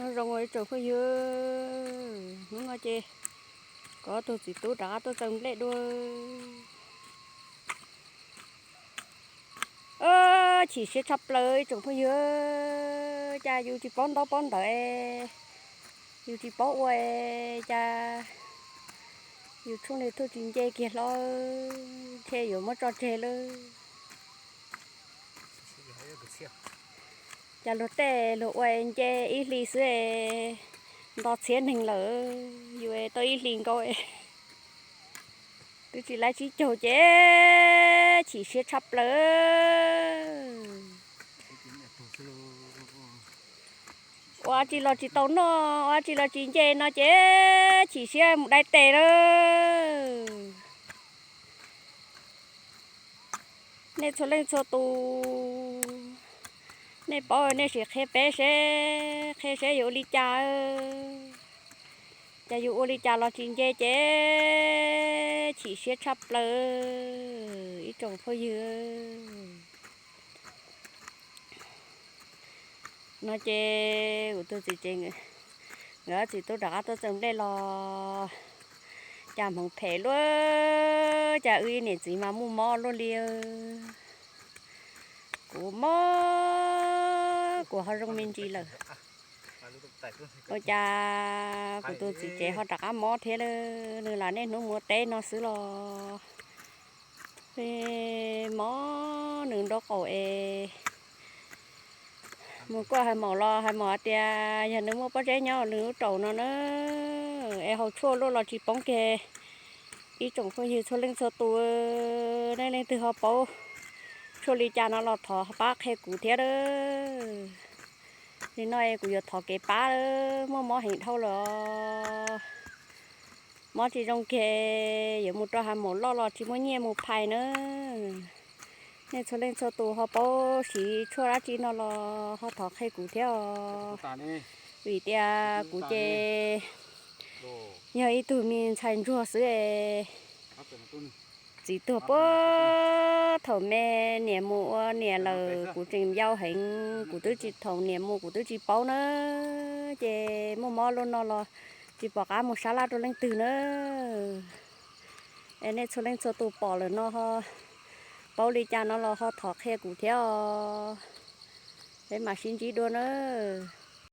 Nyob zoo ib tsoom phooj ywg, hnub no ces kuv ob tug txiv tub rov qab tuaj txaws nplej dua. Chim siab tshaj plaws ib tsoom phooj ywg, cas yus tsis paub ntaub paub ntawv, yus tsis paub ua, cas yus tshuaj li thuj tsis nce kiag hlo, ntshe yuav muab tso tseg lawm. Cas luag tej luag ua nce ib hlis xwb es nto txhiab neeg lawm, yus tau ib hlis nkaus twb tsis laib tsib caug ces chim siab tshaj plaws. Ua dab tsi los tsis tau noj, ua dab tsi los tsis nce no ces chim siab mus dai tes lawm. Nej txhua leej txhua tus, nej paub nej sim qhia peb seb, qhia seb yuav ua li cas. Cas yus ua li cas los tsis nce ces chim siab tshaj plaws ib tsoom phooj ywg. No ces kuv tus txiv tsev, nkawd txiv tub rov qab tuaj txaws nplej los, cas hmoov phem luaj, cas wb niam txiv mas muaj mob luaj li. Kuv mob kuv ho zoo me ntsis lawm. Ua cas kuv tus txiv tsev ho rov qab mob thiab lawm, nws lam niaj hnub mus ua teb no xwb los mob nws nraub qaum es mus kuaj hais maum los hais maum hais tias yog nws muaj pob zeb nyob nws lub raum no na, es haus tshuaj luaj los tsis poob kiag. Ib tsoom phooj ywg txhua leej txhua tus, nej leej twg ho paub tshuaj li cas no los thov pab qhia kuv thiab. Nim no kuv yuav thov kev pab, muaj mob heev dhau lawm os. Mob tsis zoo kiag, yuav mus rau hais maum loj los tsis muaj nyiaj mus phais na. Nej txhua leej txhua tus ho paub siv tshuaj dab tsi no los ho thov qhia kuv thiab os. Vim tias kuv ces yog ib tug me ntxhais ntsuag xwb es txiv tuag puag thaum me, niam mus ua niam lawm kuv tseem yau heev, kuv twb tsis, thaum niam mus kuv twb tsis paub na. Ces muaj mob luaj no los tsis pom qab mus sab laj rau leej twg na. Es nej txhua leej txhua tus pom lawm no ho paub li cas no los ho thov qhia kuv thiab os. Peb mam sib ntsib dua nawb.